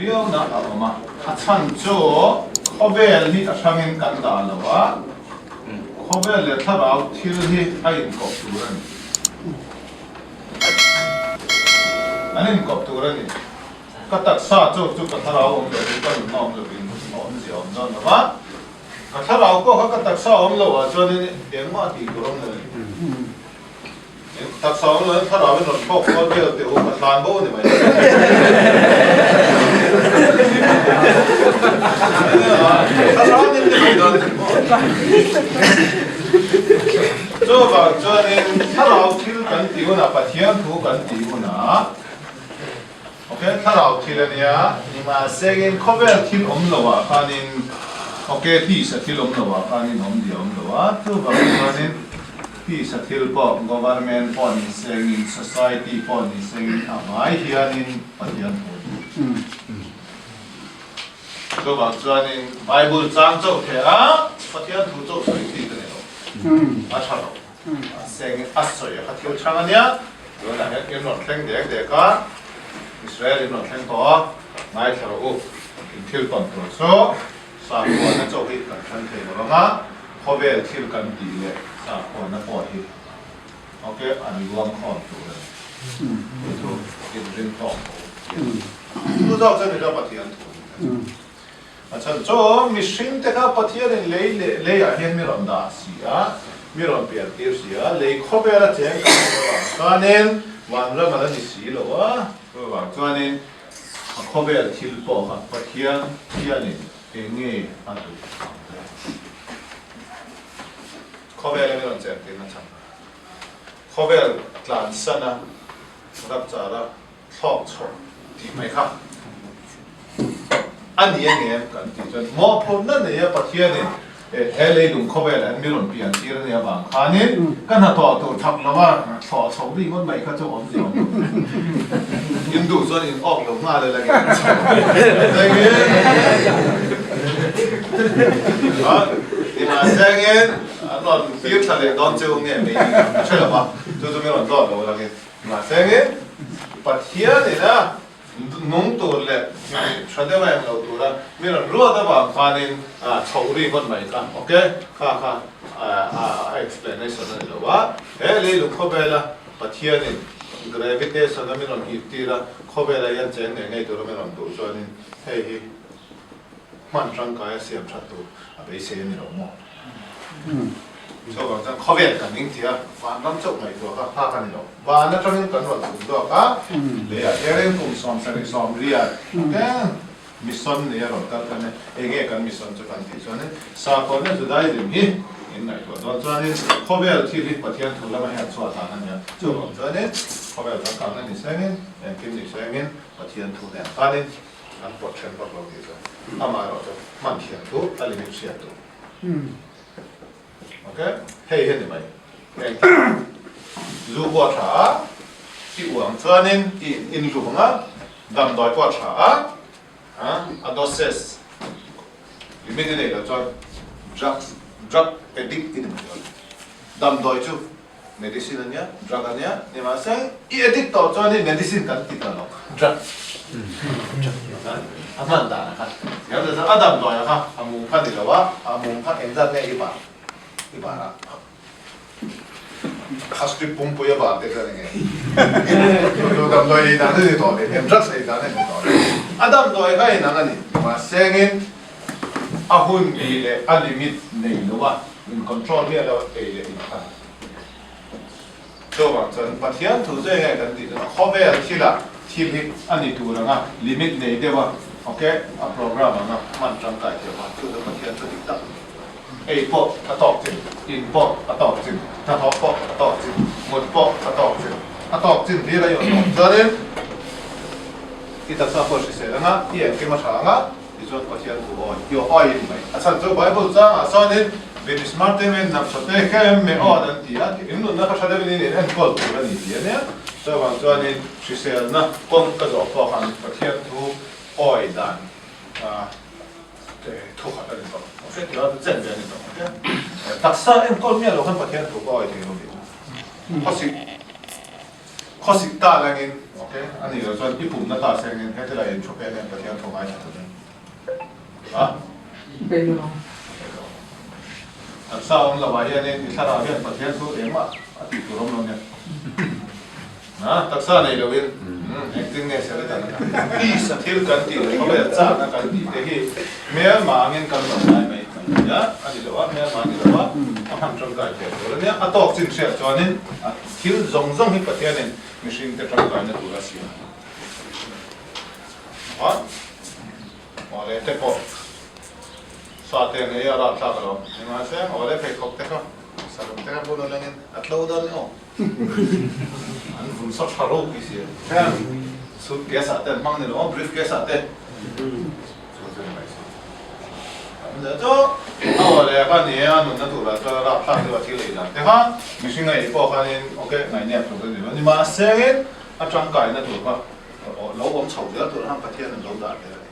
Viau na a awm a, a chhan chu khawvel hi a hrangin kan dah lo a, khawvel leh thlarau thil hi a inkawp tur a ni. An inkawp tur a ni. Ka taksa chauh chu ka thlarau awm lovin ka nunna awm lovin a awmzia a awm dawn lo va, ka thlarau pawh kha ka taksa awm lo ah chuanin engmah tih tur awm lo a ni. Taksa awm loin thlarauin rawn thlawk kual vel teh u, ka tlan bo a ni mai. Thlarau nin ni mai dawn. Chuvang chuanin thlarau thil kan tih hunah, Pathian thu kan tih hunah, ok, thlarau thil a nia, nimahsengin khawvel thil awm loah khanin, ok, tisa thil awm loah khanin awmzia awm lo a, chuvang chuanin Tisa thil pawh government pawh ni sengin society pawh ni sengin a vai hianin Pathian thu a ni. Chuvang chuanin Bible chang chauh theh a Pathian thu chauh sawi chi ka ni lo. A tha lo. A sengin a sawi a kha thil chhang a nia. Tunah hian in rawn thleng dek dek a, Israel in rawn thleng tawh a, ngaithla rawh u. In thil tawn tur chu Sakhuana chauh hi kan hran thei lo ang a, khawvel thil kan tih leh sakhuana pawh hi ok an luang khawm tur a ni. Chu chu inring tawk tho hi a ni. Chu zawk chuan Mizo Pathian thu a ni ta chu. A chhan chu mihring te kha Pathianin lei leh leiah hian mi rawn dah si a, mi rawn pian tir si a, lei khawvela cheng kan ni lo ang chuanin vanram a la ni si lo a, chuvang chuanin A khawvel thil pawh kha Pathian hianin eng nge a duh ang le? Khawvel a mi rawn chen tirna chhan kha khawvel tlansana rapchara thlawk chhoh tih mai kha a ni a ngem kan tih chuan mawhphurhna neia Pathianin He leilung khawvelah hian mi rawn pian tir a nih avang khanin ka hnathawh tur thak lova thlawh chho ri ngawt mai kha chu awm zia awm lo. In duh chuan in awk lo nghal ila nge Nimahsengin an rawn tir thla leh dawn cheu nge mai ka hre lo va, chu chu mi rawn zawt lo ila nge. Nimahsengin Pathian ina Nung tur leh tha deuh a eng lo tura mi rawn ruat avang khanin chho ri ngawt mai kha ok kha kha a explanation a ni lo a, he leilung khawvela Pathianin gravitation a mi rawn hip tir a, khawvela hian cheng ngei ngei tura mi rawn duh chuanin hei hi hman tangkai a siam that tur a beisei a ni lo maw? Chuvang chuan khawvel kan ning thei a, vanram chauh ngaihtuah kha phak a ni lo. Van atangin kan rawn chhuk zawk a, leiah hianin kum 78 te mission nei a rawn kal khan e, enge kan mission chu kan tih chuanin sakawlna Judaism hi in ngaihtuah dawn chuanin khawvel thil hi Pathian thu lama hian chhuah dan a nia. Chuvang chuanin khawvel changkangna ni sengin, engkim ni sengin Pathian thu nen khanin an pawt then vak lo tih chuan amaherawh chu hman thiam thu a limit hriat tur. Ok, hei hi a ni mai. Engkim zu pawh a tha a, i uang chuanin i inlum ang a, damdawi pawh a tha a, a doses limit i neih loh chuan drugs, drug addict i ni mai dawn. Damdawi chu Medicine a nia, drug a nia, nimahse i addict tawh chuan i medicine kan ti ta lo, drug a hman dan a kha thiam ta chuan a damdawi a kha a mum kha ni lo a, a mum kha engzat nge i bar i bar a a strip pumpui a bar te chuan enge chu damdawi ei dan a ni tawh leh em drugs ei dan a ni tawh leh a damdawi kha inang a ni nimahse engin a hun bi leh a limit nei lo a in control miah lo ei leh in kha. Chuvang chuan Pathian thu chu enge kan tih chuan khawvel thilah thil hi a ni tur anga limit nei deuh a ok a program anga hman tangkai thiam a chu chu Pathian thu dik tak ei pawh a tawk chin in pawh a tawk chin hnathawh pawh a tawk chin mut pawh a tawk chin a tawk chin hlir a i rawn awm chuanin i taksa pawh hrisel anga i engkim a tha anga Tichuan Pathian thu awi i aw awi in mai. A chhan chu Bible changah chuanin Binismar te men nam chawte kem me awn an ti a, in nunna kha tha deuhin in enkawl tur a ni ti a nia. Chuvang chuanin hriselna kawng ka zawh pawh khan Pathian thu awi dan thu khat a ni tawh. Ok, ti a chen ve a ni tawh. Ok, taksa enkawl miah lo khan Pathian thu ka awi thei lo tih kha. Khawsik, khawsik ta langin, ok. Ok, a nih loh chuan i pumna ta sengin heti lai in thu pek hian Pathian thu ngaithla turin a Peih lo. Peih lo. Taksa awm lo ah hianin i thlarau hian Pathian thu engmah a tih tur awm lo nia. A taksa nei loin engtin nge ser dan a tisa thil kan tih leh khawvel chakna kan tih te hi hmelma angin kan lo ngai mai mai a, a ni lo a, hmelma a ni lo a, a hman tangkai thei tur a nia. A tawk chin hriat chuanin a thil zawng zawng hi Pathianin mihringte tangkaina tur a siam a, awle te pawh sa te an ei a rapthlak alawm, nimahse awle pheikhawk te kha salung te kha bun alangin a tlo dawn ni aw. An vun saw tha ropui si a, suit case ah te an hmang ni lo a, brief case ah te chu chu ni mai si. An leh chu a aw leh kha ni a nunna turah chuan a rapthlak deuh a thil ei dan te kha mihring a ei pawh khanin ok ngaihniak tur te ni lo nimahse a tangkaina tur kha lo awm chho zel tur khan Pathian an lo dah tel a ni.